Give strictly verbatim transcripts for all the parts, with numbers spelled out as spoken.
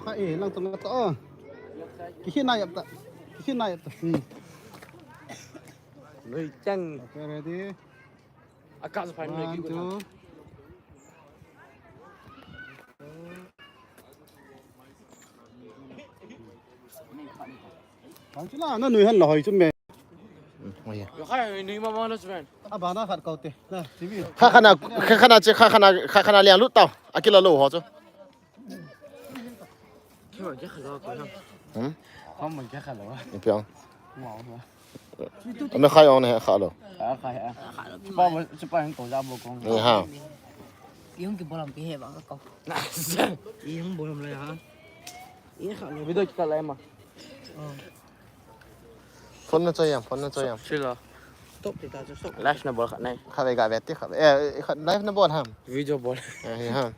Kha e, lang tong ta. Kihi na yap ta. Kihi na yap ta. Hmm. Lui chang. Okay, ready? Aka sa phai nui. One, two. Bang chu la, na nui han la hoi chu me. Hmm, oh yeah. Yo khai nui ma ma na chu men. A ba na khat kau te. Na, T V. Kha khana, kha khana che, kha khana, kha khana liang lut tau. Akila lo ho chu. Hmm? Ipi ang. Ame khai ong ne kha lo. Kha, kha, kha. Chupa bo, chupa yang to ja bo kong. Ni ha. Yung ki bolam pi he ba ka ko. Yung bolam le ha. Ye kha lo. Video kita lai ma. Oh. Phone na choi yam, phone na choi yam. Sila. Stop ti ta, stop. Live na bol khat nai. Kha ve ga ve ti kha ve. Eh, eh, kha live na bol ham. Video bol. Eh, eh, ha.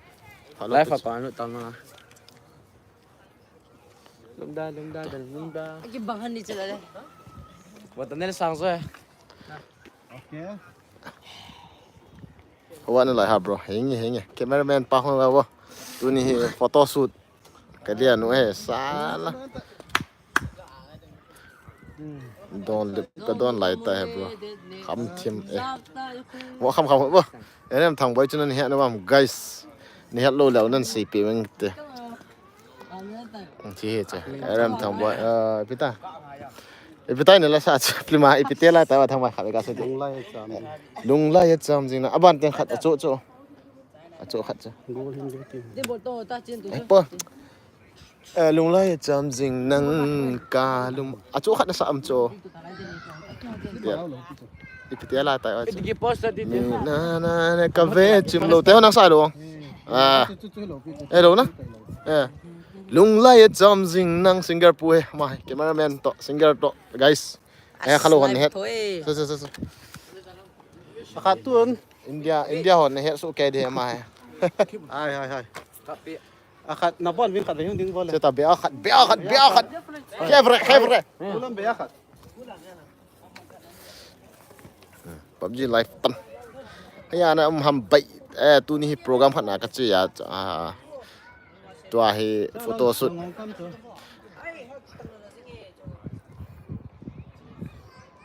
Live pa nu ta na. Lum da, lum da, da, lum da. Ki bang han ni chala le. Wa ta ne sang so. Okay. Wa na lai ha, bro. Henge, henge. Cameraman pa hon wa wo. Tuni hi photo shoot. Ka dia nu he sala. Don lip ka don lai ta he, bro. Kham thim e. Mo kham kham bo. Erem thang boi chun ni he na bam, guys. Ni het lo leu nan sei pe meng te. Chi he che. Erem thang boi. Eh, pita. Ipi tai ne la sa che. Plima ipi te la ta wa thang boi kha ka se de. Lunglai cham. Lunglai cham jing na. Aban teng khat a chu chu. A chu khat chu. Gol hin de ti. Eh, po. Eh, lunglai cham jing nang ka lum. A chu khat na sa am chu. Ya. Ipi te la ta wa chu. Ni na na na ka ve chim lo. Te ho nang sa lo. Ah. Eh, lo na. Eh. Lunglai cham jing nang, singer pu he. Ma, cameraman to, singer to, guys. Eh, kha lo hon het. Sa, sa, sa, sa. Kha tun. India, India hon het su ke de ma he. Hai, hai, hai. A khat na bon vin khat ve hung ding bol le. Cheta be a khat, be a khat, be a khat. Khevre, khevre. Ulam be a khat. PUBG live tam. Haya na um ham bai. Eh, tuni hi program khat na ka che ya. Ah. Tua hi photo shoot.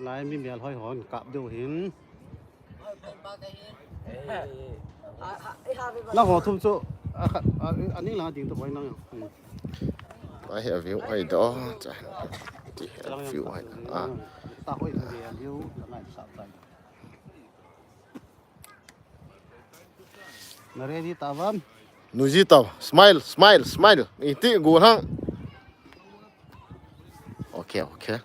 Lai mi mial hoi hon kap deu hin. Na ho thum chu, a khat, a, a ning lang ding to boi nang. Hmm. Lai hi a view hoi do, cha. Ti hi a view hoi. Ah. Ta hoi to be a view, la ngai sa tai. Na ready ta vam? Nuji tau. Smile, smile, smile. Iti gu hang. Okay, okay.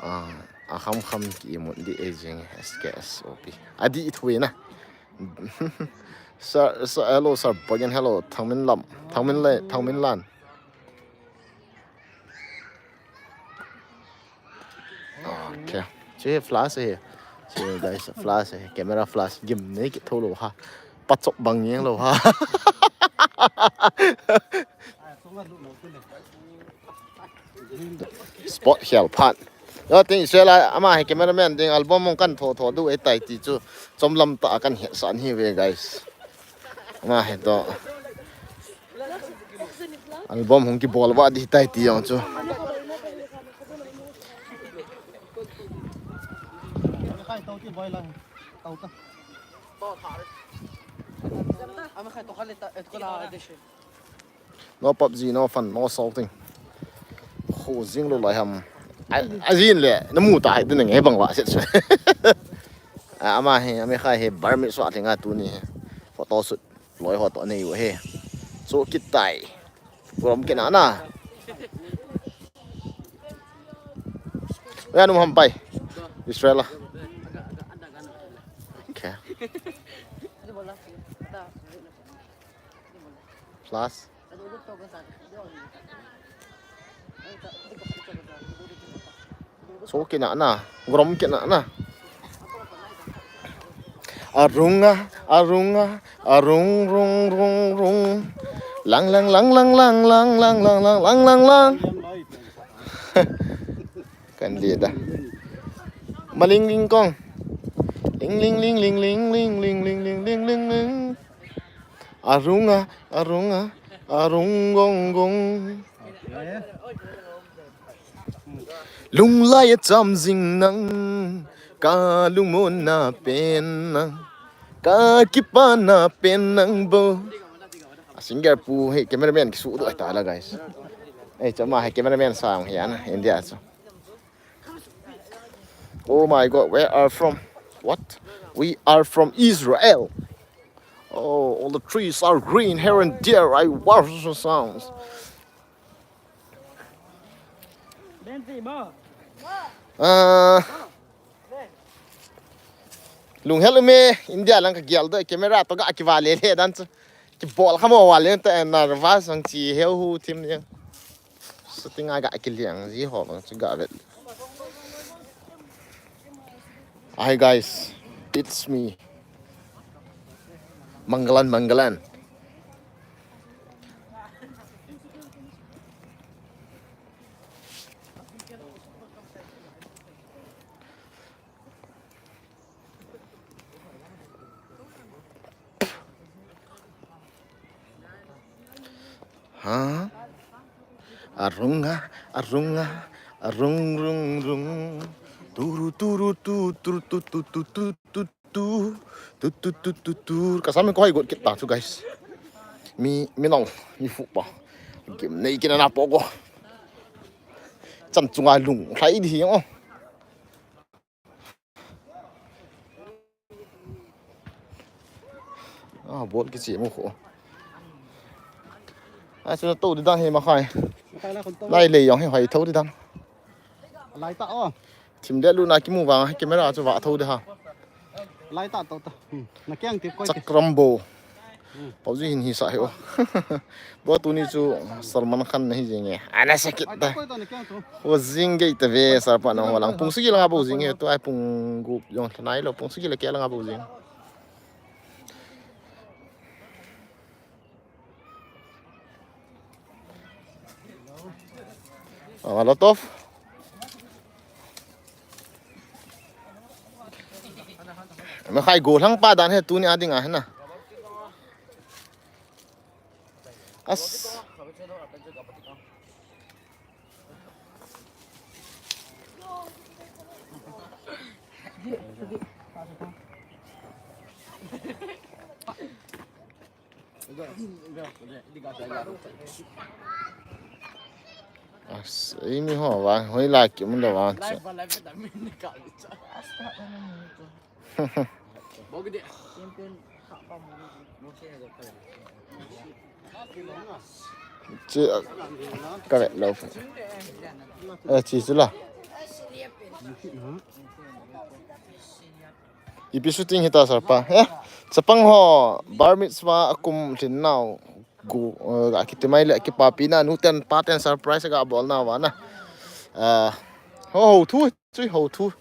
Ah, a kham kham ki imut di aging S K S O P. Adi ithuina. Sir, sir, hello, sir. Boyan, hello. Thangmin Lam. Thangmin Le, Thangmin Lan. Okay. Che flash he. Che guys, flash he. Camera flash. Gim ne ki tho lo ha. Pachok bang yeng lo ha. Spot hial phat. Yo, ting Israel a, ama hi cameraman ding album mong kan tho tho du e tai ti chu. Chom lam ta kan he san hi ve, guys. Ama hi to. Album hung kibol ba di tai ti jong chu. No PUBG, no fun, no shouting. Khu jing lo lai ham. A, a jin le, na mu ta hai tu nang he bang wa set su. A, ama hi, ami khai hi, bar mi swa thinga tu ni he. Photo shoot, loi ho to nei u he. So kit tai. Rom ke na na. Ya num ham pai. Israel. Okay. Plus. So kina na, grom kina na. Arunga, arunga, arung, rung, rung, rung. Lang, lang, lang. Kan lida. Maling ling kong. Ling ling ling ling ling ling ling ling ling ling ling ling. Arunga, arunga, arung gong gong. Lunglai a cham jing nang, ka lungmonna pen nang, ka kipana pen nang bo. A singer pu hi cameraman kisudoh ta la, guys. Ei, chama hi cameraman sang hi ana India chu. Oh my God, where are from? What? We are from Israel. Oh, all the trees are green here and there. I watch the sounds. Ah, lunghel ume, India lang ka gial do, camera to ga kiva le le dan chu. Kibol kha mo wa le ta, nervous ang chi heu hu thim jeng. Shooting a ga kiliang ji ho bang chu ga vet. Hi guys, it's me. Mangalan, Mangalan. Ha? Arunga, arunga, arung rung rung. Turu turu tu turu tu tu tu tu tu tu tu tu tu tu tu. Ka sam ko hai got kit ta chu, guys. Mi, mi nong, mi fu pa. Gim nei kin ana po ko. Chan chunga lung khai di hi o. Ah, bol kichi mo ko. Ah, chu to di dan hi ma khai. Lai le yong hi hai tho di dan. Lai ta o. Thim le lu na kimu vang, camera chu va tho de ha. Lai ta to ta. Hmm. Na kiang ti koi ti. Chakram bo. Hmm. Pau ji hin hi sa hi o. Bo tuni chu Salman Khan na hi jing e. Ana sa kit ta. Koi to na kiang chu. Ho jing gei ta ve, sar pa na ho lang. Pung sagi la nga bo jing e. Tu ai pung gup jong thanai lo. Pung sagi la ke la nga bo jing. A lot of. Me khai go lang pa dan he tuni a ding a he na. As. As, ini ho, wa, hoi la ki mun da wa. Che, ka ve lo. Eh, chi chu la. Ipi shooting hita sar pa. Eh, chapang ho, bar mitzvah akum lhin nau. Gu, eh, ga kiti mai le, kipapi na, nu ten, pa ten surprise ga bol na wa na. Ah, ho, ho thu, chui ho thu.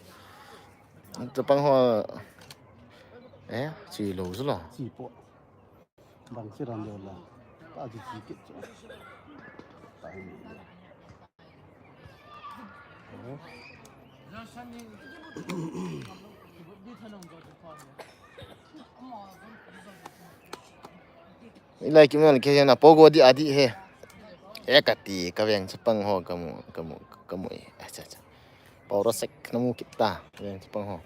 Chapang ho. Eh, chi lo chu lo. Chi po. Bang chi ran lo la. Ta chi chi kit chu. Ta hi. Ilai kim nal ke na pogo di adi he. E kati ka veng chapang ho kamu, kamu, kamu e. Acha, acha. Pau rasek namu kita veng chapang ho.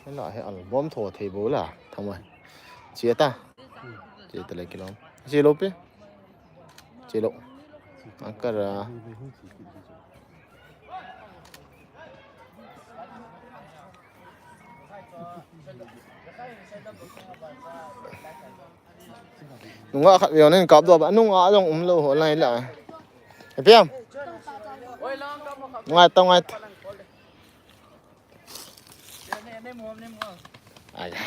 Ela he album tho thei bo la. Thamai. Chia ta. Chia ta le kilom. Chia lo pe. Chia lo. Akara. Nunga khat veo nen kap doh ba, nunga jong um lou ho lai la. He piam. Ngai ta, ngai ta. Ai ya.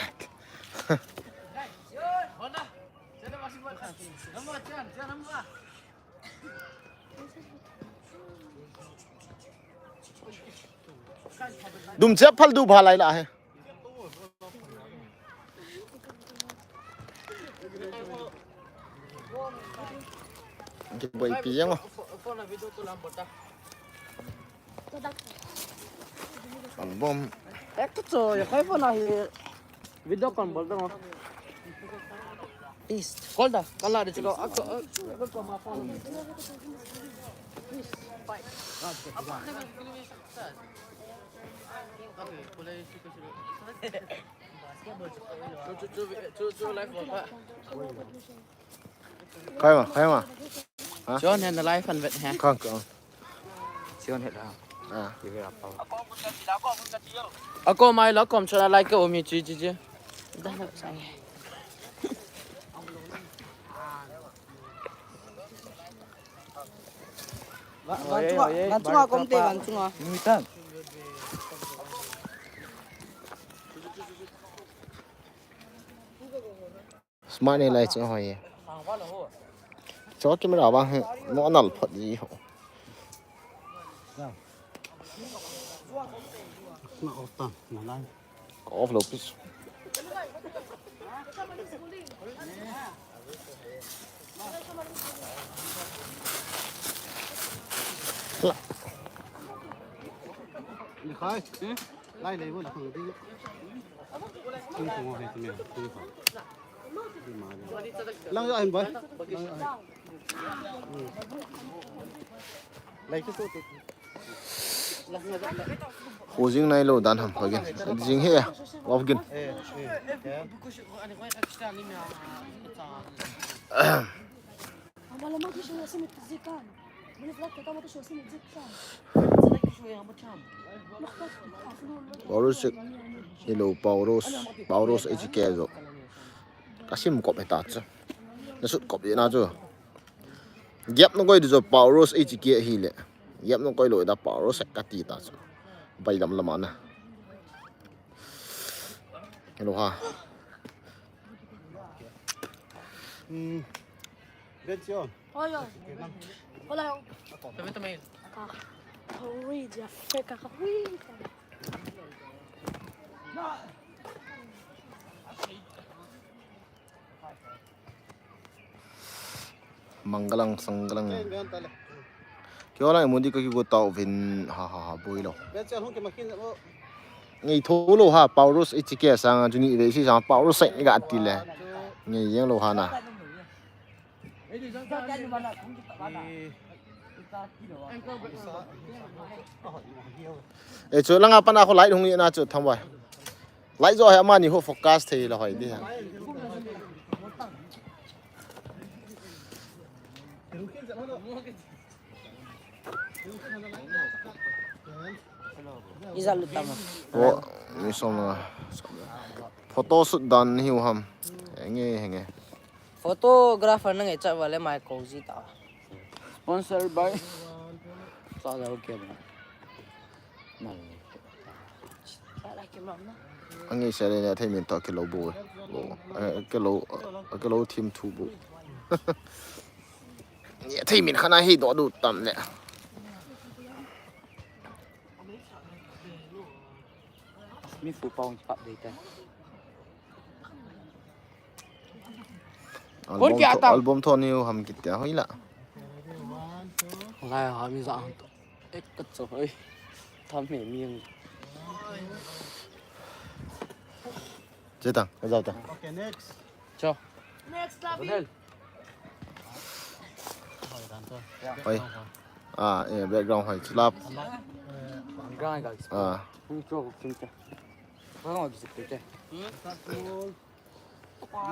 Dum che phal du bha lai la he. Kiboi pi jeng o. Bom. Ek to, ya kai phone ahi. Video call bol dong. Peace. Call da, call da, chiko. Ako, ako, ako, ma phone. Peace. Bye. Khai ma, khai ma. Ha? John hen live han vet he. Khang ka. John het ha. Ah. Ki ve apau. Ako mai lo kom chana like ko mi chi chi chi. Da lo sai. Van chunga, van chunga kom te, van chunga. Ni tan. Smart ni lai chu hoi. Cho camera bang he, no anal phot ji ho. Na off ta, na lai. Off lo, please. Ni khai. Lai lei bo la khang di. Tung tung ho he ti me. Tung tung. Lang ja hin bai. Lang ja hin. Lai ki to to. Ho jing nai lo dan ham ho gin. Jing he. Off gin. Eh, eh. Pauros sek. Hello, Pauros. Pauros H K zo. Ka sim kop he ta chu. Na sut kop na chu. Giap na koi du zo Pauros H K hi le. Giap na koi lo da Pauros ka ti ta chu. Bai lam lam na. Hello ha. Hmm. Bencio. Oi, oi. Hola. Tome, tome. Ka. Ui, ya fe ka. Ui. Mangalang, sanggalang. Kio lang mudi ka kigo tau vin ha ha ha boi lo. Ngai tho lo ha Pauros H K sang juni ve si sang Pauros sai ga ti le. Ngai yang lo ha na. Eh, chu langa pana kho light hung ni na chu tham vai. Light jo he ama ni ho focus thei la hoi di ha. Ijat lu tama. O, mi som na. Photo shoot dan hiu ham. Henge, henge. Photographer na ngai cha vale mai ko ji ta. Sponsor by. Sa da ke ba. Mal. Sa da ke ma na. Angai sa le ne thei min to ke lo bu. Bo. Eh, ke lo, ke lo thim thu bu. Ni thei min khana hi do du tam le. Mi fu pau kap de ta. Album tho, album tho ni ham kit ya hoi la. Lai ha mi za. Ek ka cho hoi. Tham me mi. Che tang, ka zau tang. Okay, next. Cho. Next, Labi. Hoi. Ah, eh, background hoi, chulap. Ah.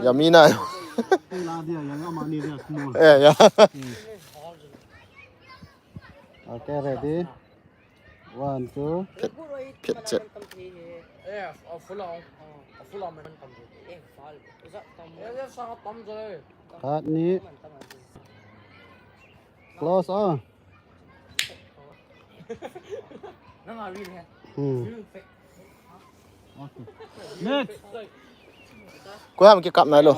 Ya, mi na. Eh, ya. Okay, ready? One, two. Phet, phet chet. Khat ni. Close, ah. Hmm. Next. Koi ham kikap nai lo.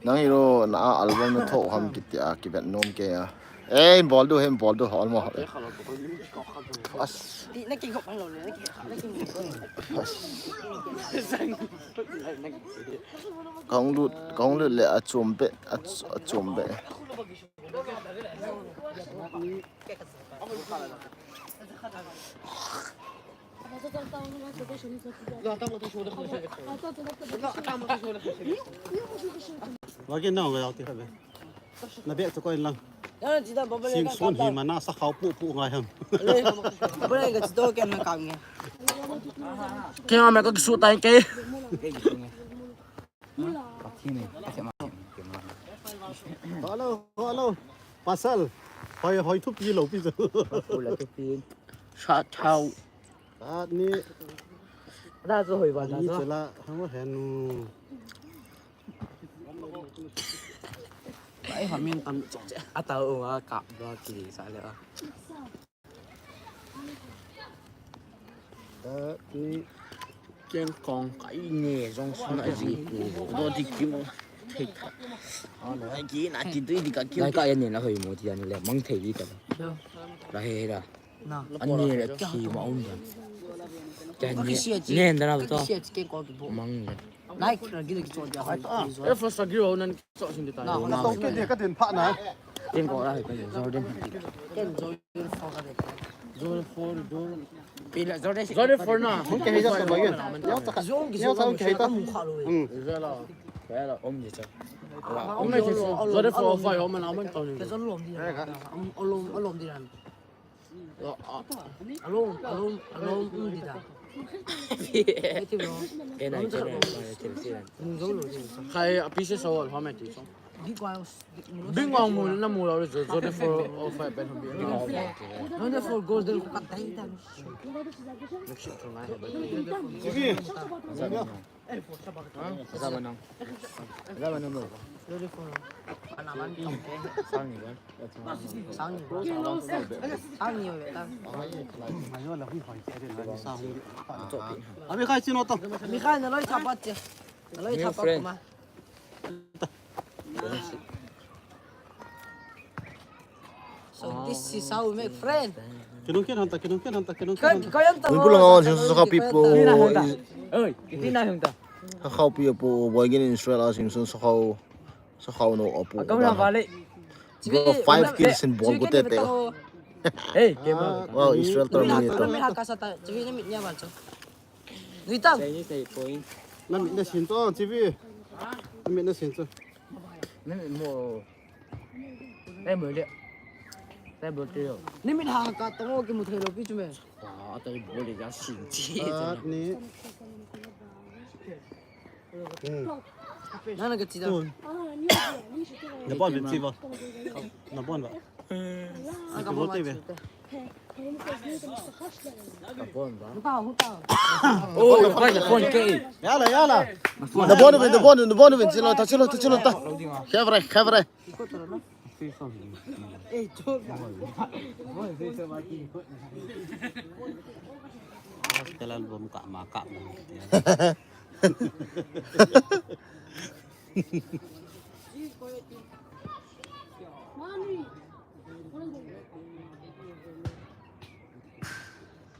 Nang hi lo na a album na tho ham kiti a kivet nom ke a. Eh, bol du, hem bol du, hol mo. As. Kong lut, kong lut le a chom be, a ch-, a chom be. Wagin na, wala ti khabe. Na bek tu ko in lang. Sing sun hi mana sa khau pu pu ngai ham. Bole ka chito ke na kam nge. Ke ma me ko su tai ke. Hello, hello. Pasal. Hoi, hoi thupi lou pi chu. Sa thau. Ani. Da zo hoi ba da zo. Chela hamo henu. Ai, hamin tam chok che. Ata u a kap do ki sa le a. Ani. Keng kong kai ne jong suna ji. Do di ki mo. Thei tha. Ana ki na ki dui di ka ki. Lai ka yan ne na hoi mo ti yan le mang thei di ta. La he da. Ani le thi ma um da. Ka ni. Ne da na to. Mang da. Like na gila ki chon dia. E first agi ho nan so sin de ta. Na, na to ke de ka den pha na. Tin ko la he ka Jordan. Ken Jordan four ka de. Jordan four, Jordan. Pila Jordan. Jordan four na. Ke he ja sa ba ye. Yo ta. Yo ta ke he ta. Mu kha lo. Hmm. Jela. Jela om je cha. Om je. Jordan four five om na om to ni. Ke Jordan lom di. Om lom, om lom di ran. Alone, alone, alone, um, di da. Eti lo. Ena, ena, ena, ena. Nung zo lo di. Khai a pieces of wall, how many? Big one, big one mu na mu lo zo zo de four or five ben hum bi. No de four goes de ka tai da. Next to my head. Zaba nang. Zaba nang mo. Sang ni ba? Sang ni. Sang ni. Ami khai chino to. Ami khai na loi chapat che. Na loi chapat kuma. So this is how we make friend. Kinong kin hanta, kinong kin hanta, kinong kin hanta. Kau yang tahu. Mun pulang awan sing sa kapi po. Oi, iti na yung ta. Sa kapi po, boy gini Israel asing sun sa kau, sa kau no apo. Kau na balik. Bro, five kills in ball ko tete. Hey, game. Wow, Israel terminator. Kami haka sa ta, chibi ni mit niya ba cho. Nuitang. Chinese na point. Na mit na sin to, chibi. Na mit na sin to. Na mit mo. Ni mit ha ka tong o kimu thei lou pi chu me. Wa, ata i bol le ja sin chi. Ni. Hmm. Na na ka chi da. Na bon vin chi ba. Na bon ba. Na ka bon ba. Oh, you find the phone, K. Yala, yala. Na bon vin, na bon vin, na bon vin, chilo ta, chilo ta, chilo ta. Khavre, khavre. Kalal bom ka ma ka ma.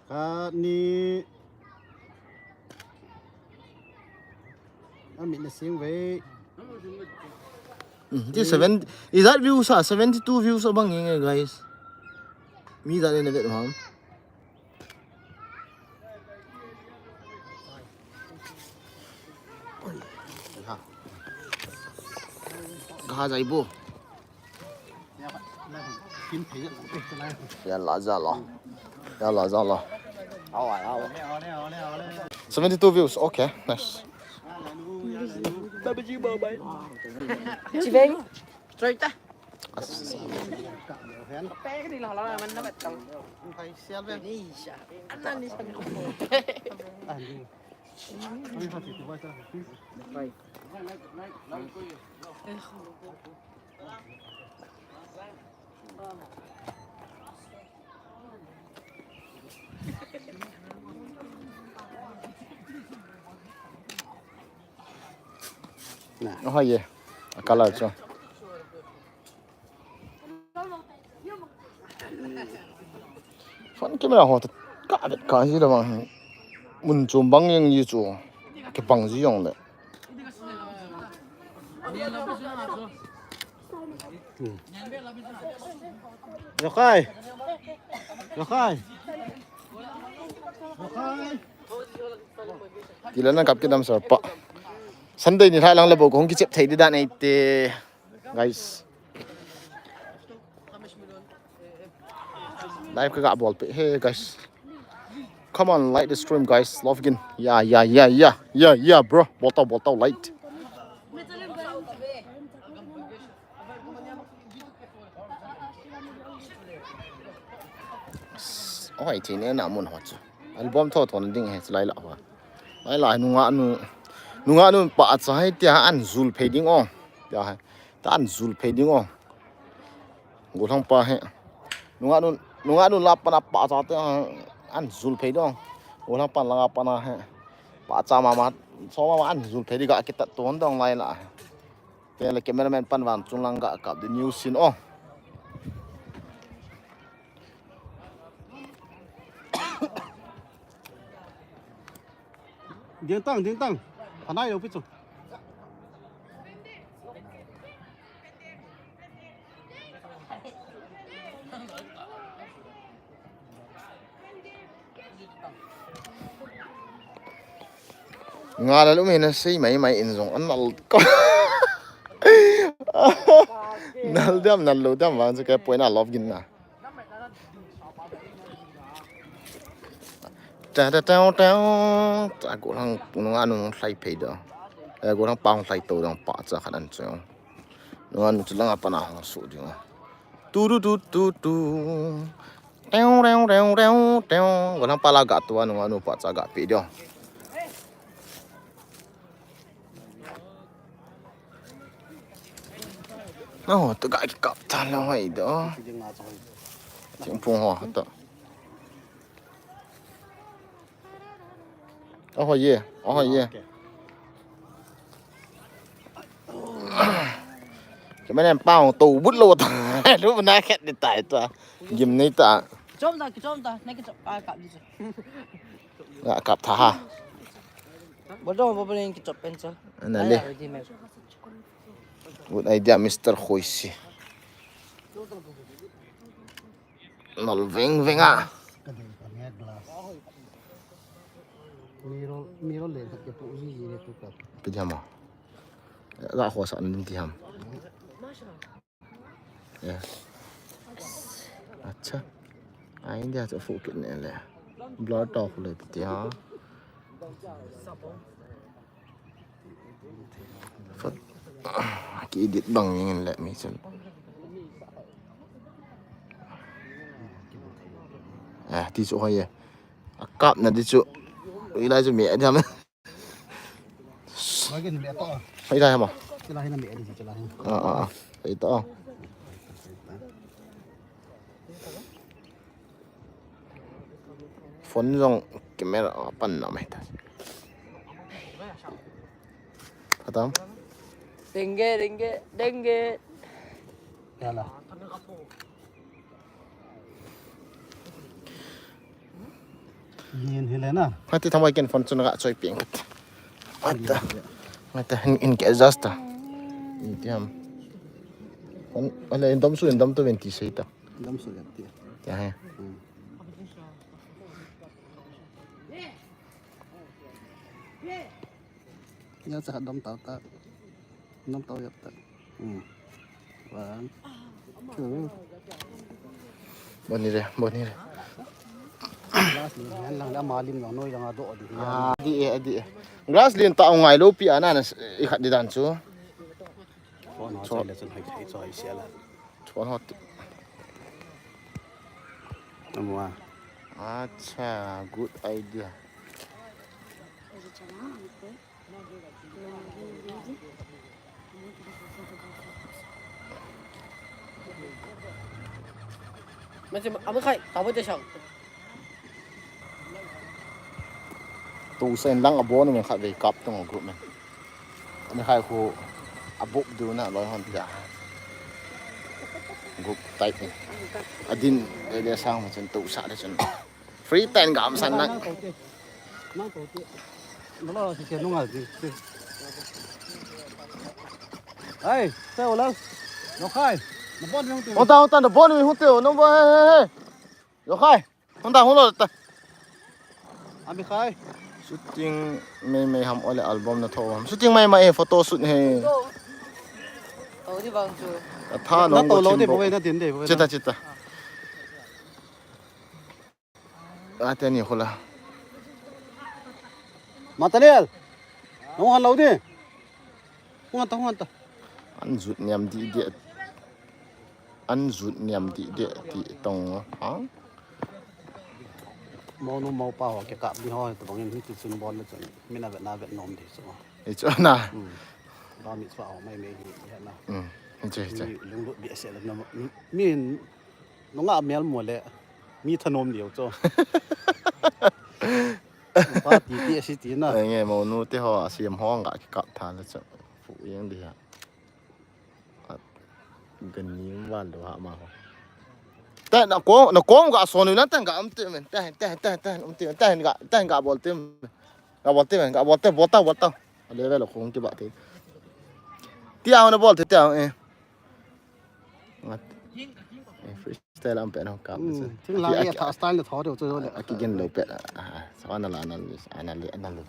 Kani. Ami na sing ve. Hmm, this seven, is that views ah? Seventy-two views abang nge, guys. Mi that in a bit, ma'am. Ga jai bo. Yalla, yalla. Yalla, yalla. Seventy-two views. Okay, nice. Chiveng. Straight ta. Oh, ye. A color chu. Phone camera ho ta ka vet ka hi la bang. Mun chom bang jeng ji chu. Kibang ji jong le. Yokai. Yokai. Yokai. Kila na kap kidam sir pa. Sunday ni thalang le bou kong kichep thei di dan ei te. Guys. Live ka ga bol pe. Hey guys. Come on, like the stream, guys. Love again. Yeah, yeah, yeah, yeah. Yeah, yeah, bro. Bol tau, bol tau, like. Oi, chini na mun ho chu. Album tho tho na ding he, chu lai la ho. Lai la, nunga nu. Nunga nu pa cha he tia an zul phei ding o. Tia he. Ta an zul phei ding o. Gollhang pa he. Nunga nu, nunga nu la pana pa cha tia an zul phei ding o. Gollhang pa langa pana he. Pa cha mama, so mama an zul phei ding ga kitat ton dong lai la he. Te le cameraman pan van chung lang ga kap the new scene o. Ding tang, ding tang. Phanai lo pi chu. Nga la lum hi na sei mai mai in jong an nal ko. Nal dam nal lo dam vang chu ke poina love gin na. Ta ta ta ta. Ta gollhang nunga nu lhai phei do. Eh, gollhang pa lhai to dong pa cha khat an chu. Nunga nu chu langa pana hung su ding. Tu tu tu tu tu. Teu, teu, teu, teu, teu. Gollhang pa la ga tua nunga nu pa cha ga pi dio. No, tu ga ki kap ta lo hoi do. Thingphung ho to. Oho ye, oho ye. Ke mane pao to but lo ta. Lu na khet ni tai ta. Gim ni ta. Kichom ta, kichom ta, na kichom, ah, kap di chu. Ya, kap tha ha. Bo dong bo bo len kichom pen chu. Ana le. Ai, ready made. Good idea, Mister Khoisi. Nol veng veng a. Ka dei ka nge glass. Mirror, mirror le ka pu ji ji le tu ka. Pi jam a. Ga khosa nin ti ham. Yeah. Acha. Ai India chu fu kit ne le. Blur to khu le ti ha. Fat. Ki edit bang ngin le mi chun. Eh, ti chu hoi ye. A kap na di chu. Ilai chu mi a diam. Lagi ni mi a to. Ilai ma. Ilai na mi a di chu lai. Ah, ah, ah. Ito. Phone jong camera a pan na mai ta. Khatam. Denge, denge, denge. Yala. Yin hi le na. Hati thamai ken phone chun ga choi ping. Mata. Mata in, in ke adjust ta. Itiam. Phone, ale in dom su, in dom tu venti sei ta. Dam su le ti. Kya hai? Hmm. Ya cha dam tau ta. Dam tau yap ta. Hmm. One, two. Boni re, boni re. Glass ni, yan lang da malim lang noi lang ado di. Ah, di eh, di eh. Glass lin ta ngai lo pi ana na i khat di dan chu. Phone ho chai le chun hai, hai chai sia la. Phone ho ti. Amwa. Acha, good idea. Mesti amu khai, tahu je sang. Tu sen lang abon men khat vei kap tung group men. Ni khai khu abup du na loi hon tia. Group type ni. Adin le le sang ma chen tu sa le chen. Free time gam san na. Nang to ti. Nang to ti. Nalo si chen nung al ti. Ai, sa ulang. Yokhai, nabon mi hung te. Hung tan, hung tan, nabon mi hung te, nabon, he, he, he. Yokhai, hung tan, hung lo ta. Ami khai. Shooting maimai ham ole album na tho ham. Shooting maimai e, photo shoot he. Tho di bang chu. Atha na nong to lo de, boi na din de, boi na. Chita, chita. Ate ni khula. Matalel. Nong han lo de. Hung ta, hung ta. An jut niam di de. An jut niam di de ti tong ha. Monu mopa ho kikap di ho, to bangin hiti chun bol le chun. Mina vet na vet nom di chu. Hi chu na. Hmm. Ba mi chua ho mai mai hi, hi na. Hmm. Hi chu, hi chu. Mi lunglut di se na. Mi nunga mel mo le. Mi thanom di chu. Pa ti ti si ti na. Nge monu te ho, asiam ho nga kikap tha le chu. Fu yang di ha. Ganim van do ha ma ho. Ta na ko, na ko ga so nu na ta ga um te men. Ta, ta, ta, ta um te, ta ga, ta ga bol te. Ga bol te men, ga bol te, bol ta, bol ta. Level ko ki ba te. Ti a na bol te, ti a, eh. Ngat. Eh, freestyle am pe na ka. Hmm, thing la ye tha style le tho de chu le. Aki gen lo pe. Ah, so ana la, ana le, ana le, ana le.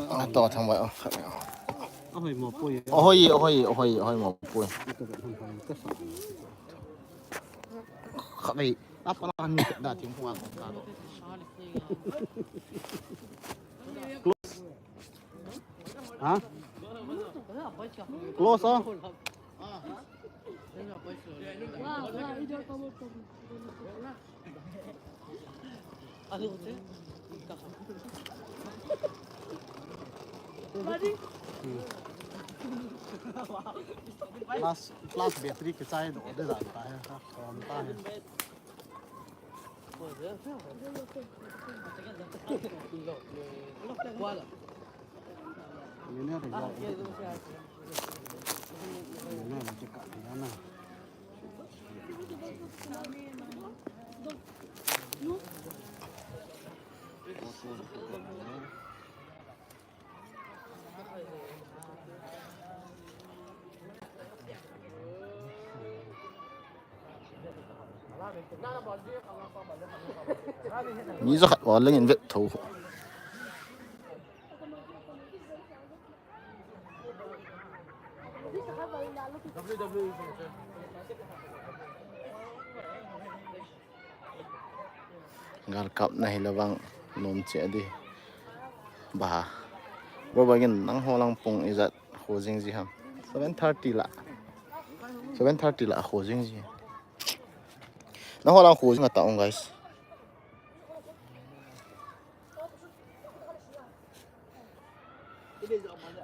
A to thang bai. Ahoi mo poi. Ahoi, ahoi, ahoi, ahoi mo poi. Khabe. Apa lah ni da ting pung a ko ka. Close. Ha? Close, oh. Plus, plus battery ke chai do de jata hai, ha, kaam ta hai. Mi jakhat val lengin vet tho. Gal kapna hi lovang nom che di. Ba. Bo bagin nang holang pung ijat kho jing ji ham. Seven thirty la. Seven thirty la kho jing ji. Nang holang kho jing ta ong guys.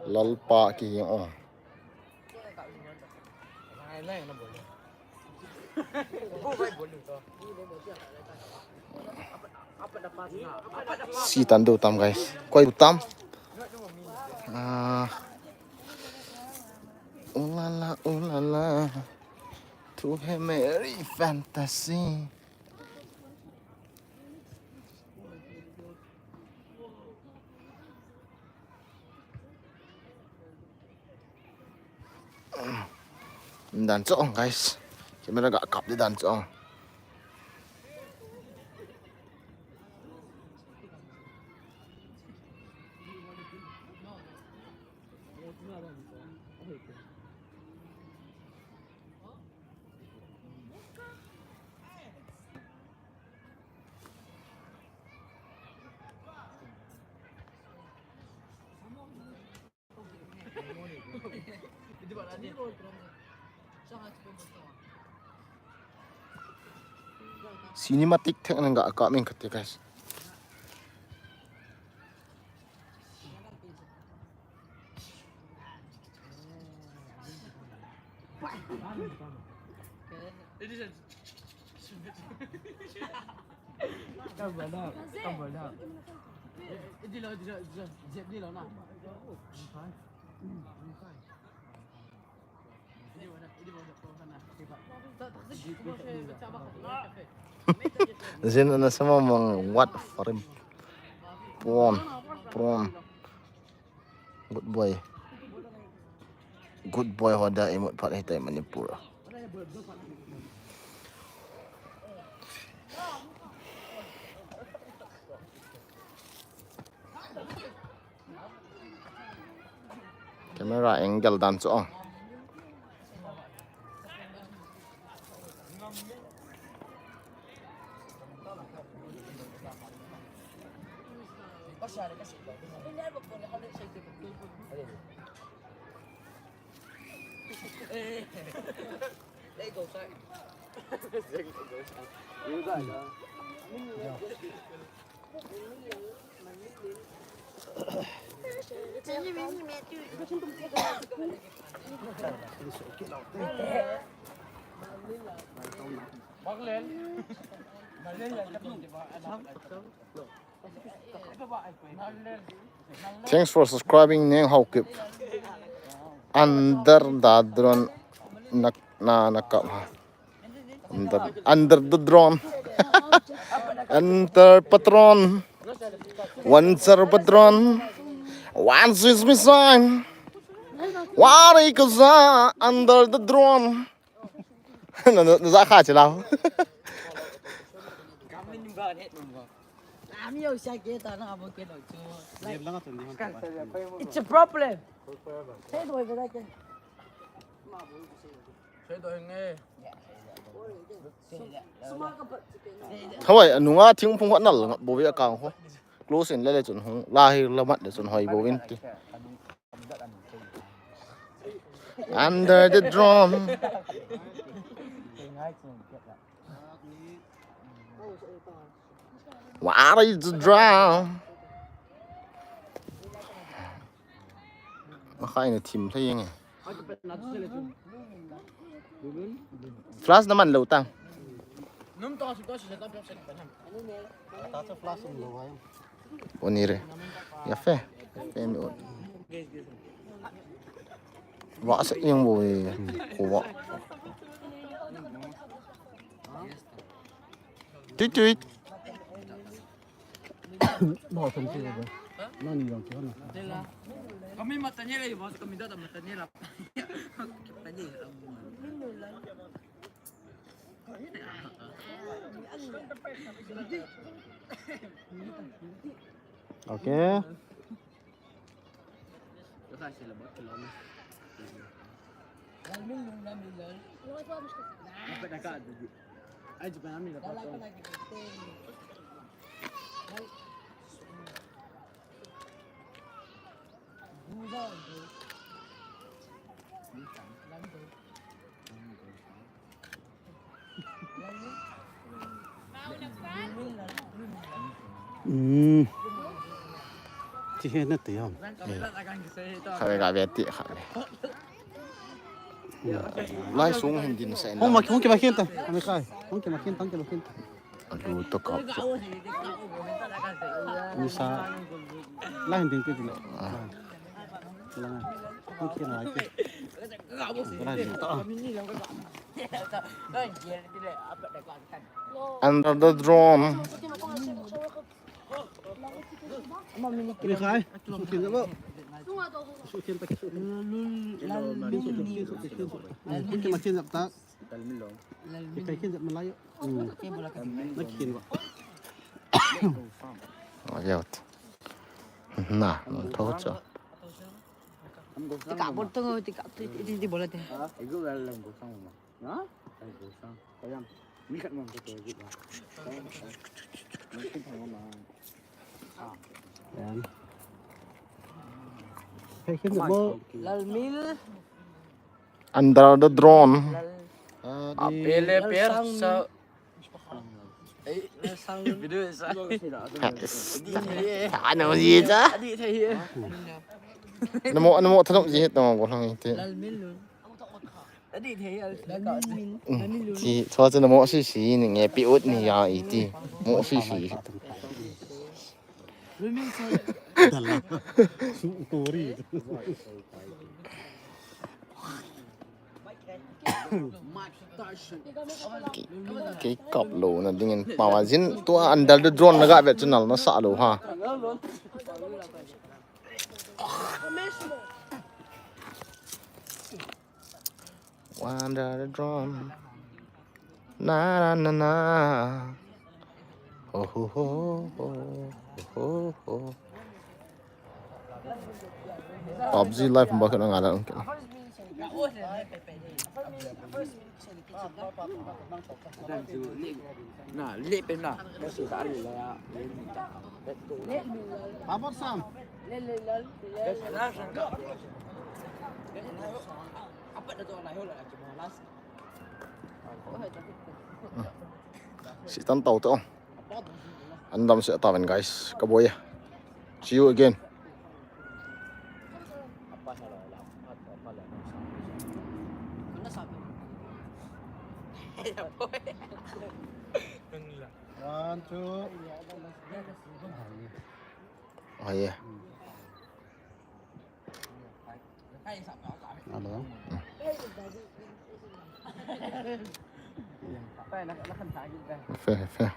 Lalpa ki ong. Si tan do tam guys. Koi do tam. Ah. Ooh la la, ooh la la. Tu hai meri fantasy. Dan chong guys. Camera ga kap di dan chong. Cinematic thek nang ga ka min kate guys. Zin na sama mang what for him. Prawn, prawn. Good boy. Good boy ho da imut phat hitai Manipur. Camera angle dan chu. Thanks for subscribing, Neng Haokip. Under the drone na na na kap ha. Under, under the drone. Enter patron. One zero patron. One six missile. Wari kaza under the drone. Na na na za kha chila. It's a problem. Thawai, anunga thingphung khat nal ngap bou ve akang ho. Close in le le chun hung, la hi la mat le chun hoi bou in ti. Under the drone. What is the drone? Makai na thim thei nge. Flash naman lo tang. Uni re. Ya fe. Fe mi un. Wa sa yang bo e. Ko wa. Tui tui. Kami matanya lagi, bos, kami dah matanya lah. Tanya. Okay. Ti he na ti ham. Kha ve ga ve ti kha ve. Lai sung hin din sa. Hong ma, hong ki ma khin ta. Hong kai. Hong ki ma khin ta, hong ki ma khin ta. Alu to kap. Ni sa. Lai hin din ti ti le. Lai hin ta. Under the drone. Ni khai. Su khin lo. Su khin ta, su khin. Lal min. Su khin ta. Lal min. Kai khin ta malai. Na khin wa. Ayot. Na, no to cho. Tika bol to, tika, ti, ti, ti, ti bola te. Ha? Ego gal lang ko sang ma. Ha? Ai ko sang. Kayang. Mi khat mong ko to. Yan. Lal min. Under the drone. Lal, apele lal per sang. Sa. Video sa. Ano ye sa? Namo, namo thanop ji het namo ko lang ite. Lal min lun. Ti, tho cha namo si si ni nge pi ut ni ya iti. Mo si si. Su tori. Kei kap lou na dingin pama jin tua under the drone na ga vet channel na sa lou ha. Under the drone. Na na na na. Ho ho ho ho ho ho. PUBG live ba kana ngala ungkin. Na le pe na. Ka su ta le la ya. Babor sam. Apa da to la ho la ki mo last. Sitan tau to. Andam se taven guys. Ka boy. See you again. One, two. Oh yeah. Hello. Fair, fair.